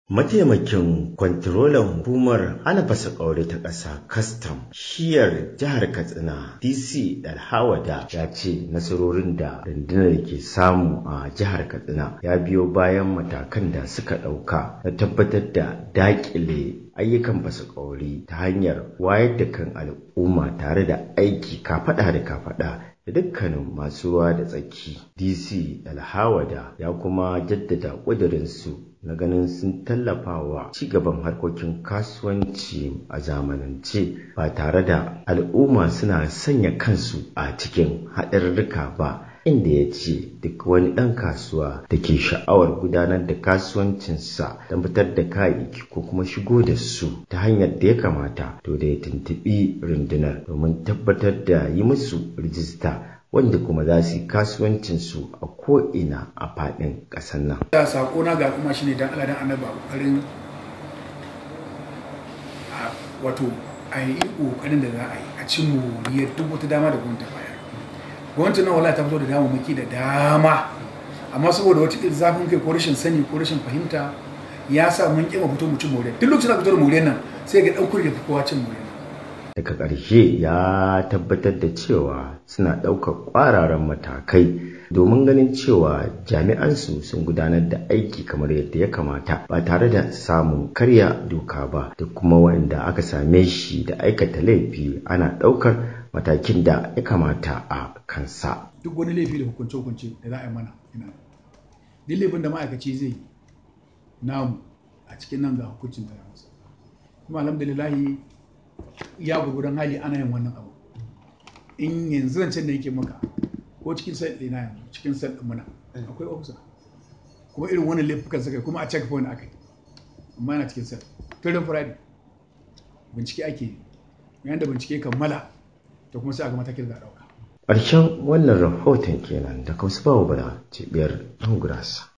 Mataimakin kwantarolan hukumar hana fasa ƙwauri ta ƙasa Kastam shiyar jihar Katsina DC Dalhawada ya ce nasarorin da rundunar ke samu a jihar Katsina ya biyo bayan matakan da suka ɗauka na tabbatar da daƙile ayyukan fasa ƙwauri ta hanyar wayar da kan al'umma tare da aiki kafaɗa da kafaɗa da dukkanin masu ruwa da tsaki. DC Alhawada ya kuma jaddada ƙudurinsu na ganin sun tallafa wa cigaban harkokin kasuwanci a zamanance ba tare da al'umma suna sanya kansu a cikin haɗarurruka ba, inda ya ce duk wani ɗan kasuwa da ke sha'awar gudanar da kasuwancinsa don fitar da kayayyaki ko kuma shigo da su ta hanyar da ya kamata to da ya tuntuɓi rundunar domin tabbatar da yi musu rijista wanda kuma za su yi kasuwancinsu a ko'ina a faɗin ƙasar nan. Sako na ga kuma shine dan Allah dan Annabi ƙoƙarin wato a yi ƙoƙarin da za a yi a ci moriyar duk wata dama da gwamnati bayar. Gwamnati nan wallahi ta fito da damammaki da dama, amma saboda wata irin zafin kai ko rashin sani ko rashin fahimta ya sa mun ƙi mu fito mu ci moriyar. Duk lokacin da fito da moriyar nan sai ga ɗan kuɗi da kowa cin moriyar. Daga ƙarshe ya tabbatar da cewa suna ɗaukar ƙwararan matakai domin ganin cewa jami'ansu sun gudanar da aiki kamar yadda ya kamata ba tare da samun karya doka ba, da kuma wanda aka same shi da aikata laifi ana ɗaukar matakin da ya kamata a kansa. Duk wani laifi da hukunce-hukunce da za a yi mana ina. Duk laifin da ma'aikaci zai yi namu a cikin nan ga hukuncin da ya masa. Kuma alhamdulillahi ya gurgudan hali ana yin wannan abu. In yanzu zancen da yake maka ko cikin sel ɗina yanzu cikin sel ɗin muna akwai ofisa kuma irin wannan laifukan suka yi kuma a checkpoint aka yi, amma yana cikin sel tun Friday bincike ake yi, yayin da bincike kammala to kuma sai a ga matakin da za a ɗauka. Ƙarshen wannan rahoton kenan da Kausu Bawa Bala, cibiyar ɗan gurasa.